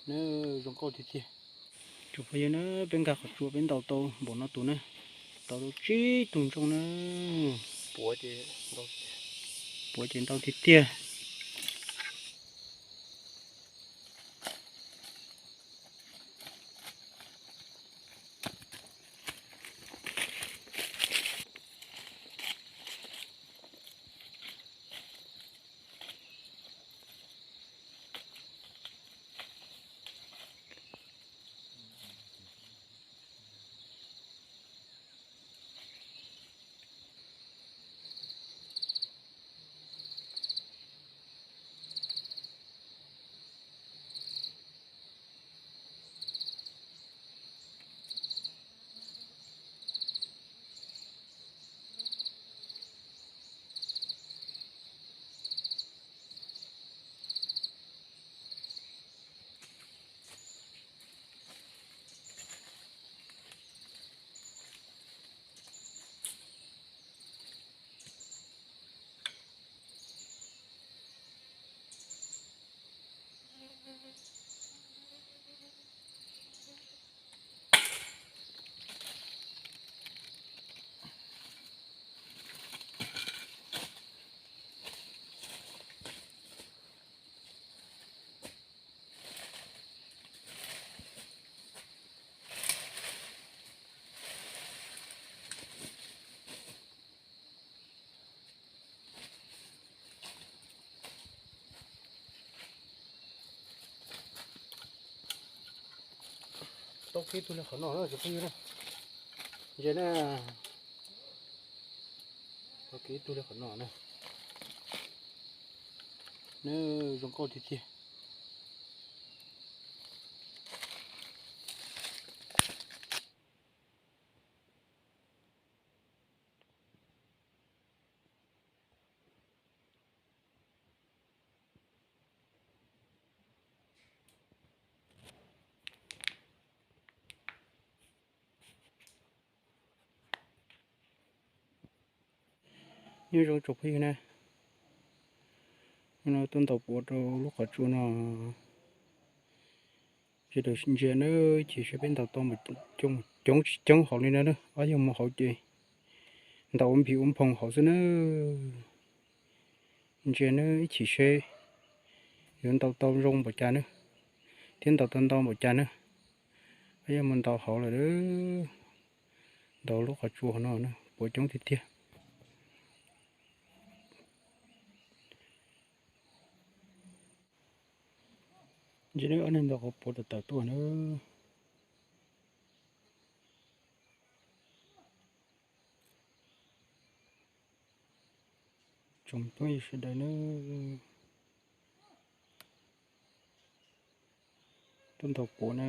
Na, zoo nkauj tiag tiag. Tsoom phooj ywg na, peb nkag qhov tsua peb ntaus tau npaum no tus na, tau tau tsib tug ntsooj na. Puav ces ntau tiag tiag. Tau kiv tug li qhov no na, tsoom phooj ywg na. Ntsia na, tau kiv tug li qhov no na. Na, zoo nkauj tiag tiag. Nyob zoo tsoom phooj ywg na, no tuaj ntaus puav rau lub qhov tsua no. Sawv daws ntsia na, ib chim seb peb ntaus tau coob tsis coob hauv li no na, ob yog mus hauv ces ntaus ua nphis ua nphoos hauv xwb na. Ntsia na, ib chim seb yuav ntaus tau zoo npaum cas na, thiab ntaus tau ntau npaum cas na. Ob yog mus ntaus hauv lawm, ntaus lub qhov tsua no na, puav coob tiag tiag. Ntsia na, ob neeg ntaus qhov puav tawm tawm tuaj na. Tsoom phooj ywg sawv daws na, tuaj ntaus puav na,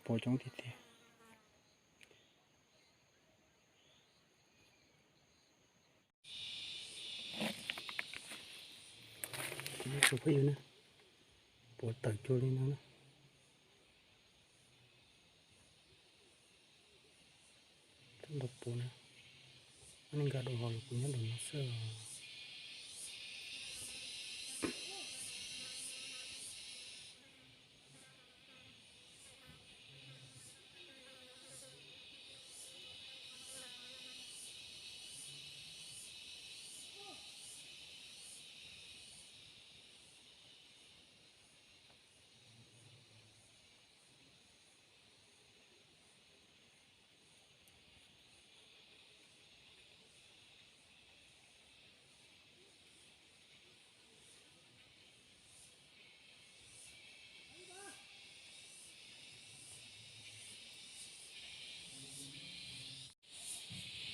puav coob tiag tiag. Tsoom phooj ywg na, puav tawm cuag li no na. Tub ntaus puav na, ob neeg nkag dua hauv los kuv nyob dua no xwb.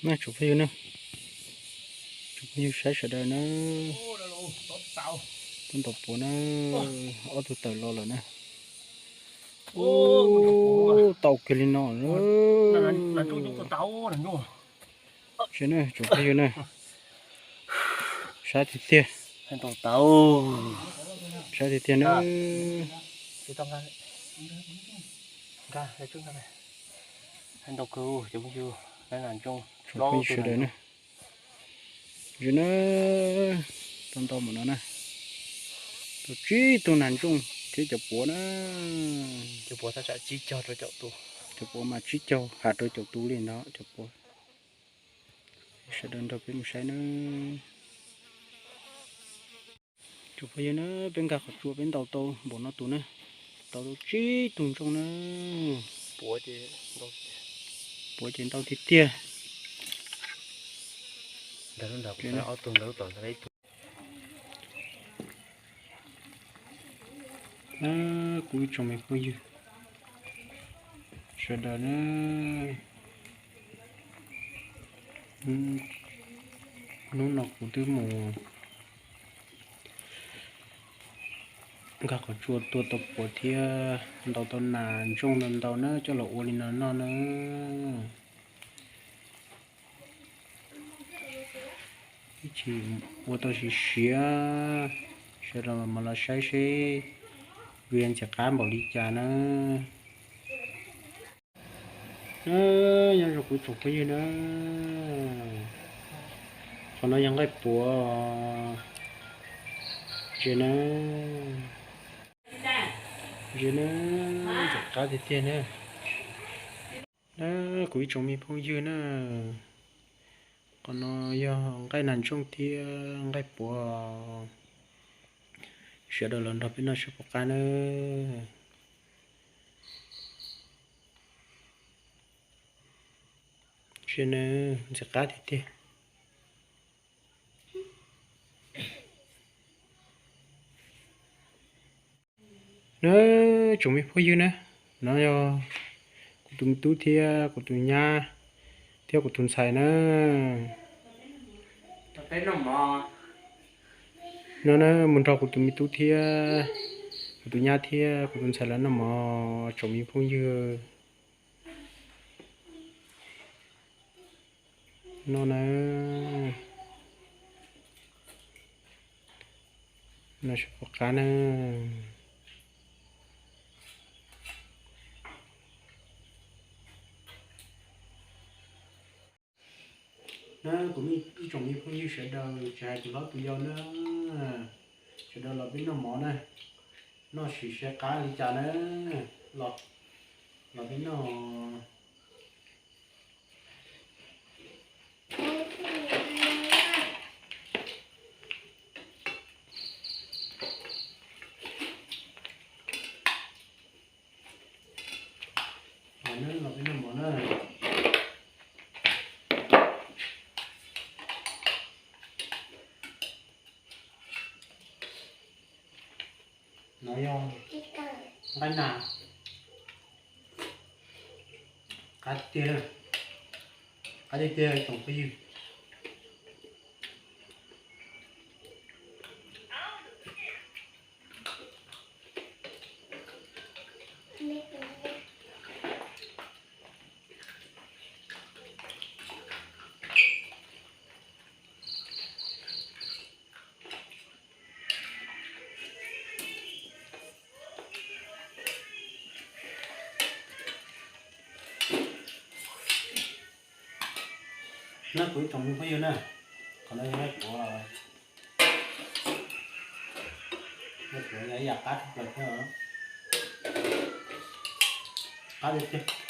Na tsoom phooj ywg na, tsoom phooj ywg saib sawv daws na, tub ntaus puav na, ob tug tawm los lawm na. Ub, tau kiag li no. Tsoom phooj ywg na, saib tiag tiag, saib tiag tiag na. Tsoom phooj ywg sawv daws na, zoo na, tau ntau mus no na, tau tsib tug nas ntsooj Cov puav na, cov puav thaj tsam tsib caug rau caum tus, cov puav mas tsib caug has rau caum tus li ntawd cov puav. Sawv daws nrog peb mus saib na. Tsoom phooj ywg na, peb nkag qhov tsua peb ntaus tau npaum no tus na, tau tau tsib tug ntsooj na. Puav ces ntau tiag tiag. Kuv ib tsoom me phooj ywg sawv daws na, hnub no kuv twb mus nkag qhov tsua tua tau puav thiab ntaus tau nas ntsooj ntau ntau na coj los ua li no noj na. Ib chim ua tau siav siav, sawv daws mam los saib seb vim ntxim qab npaum li cas na. Nyob zoo kuv tsoom phooj ywg na, qhov no yog nqaij puav, ze na, ze na, ntxim qab tiag tiag na. Na, kuv ib tsoom me phooj ywg na, qhov no yog nqaij nas ntsooj thiab nqaij puav, sawv daws los nrog peb noj seb puas qab na. Ze na, ntxim qab tiag tiag. Na, tsoom me phooj ywg na, no yog kuv tus me tub thiab kuv tus nyab thiab kuv tus ntxhais na. No na, mus nrog kuv tus me tub thiab kuv tus nyab thiab kuv tus ntxhais lawv noj mov tsoom me phooj ywg. No na, no seb puas qab na. Na, kuv ib tsoom me phooj ywg sawv daws tsis hais tus hlob tus yau na, sawv daws los peb noj mov na, noj sim seb qab li cas na, los peb noj. Los peb noj mov na. No yog nqaij nas, qab tiag, qab tiag tiag tsoom phooj ywg. Na kuv ib tsoom me phooj ywg na, qhov no yog nqaij puav, nqaij puav yog ib yam qab tshaj plaws thiab, qab tiag tiag.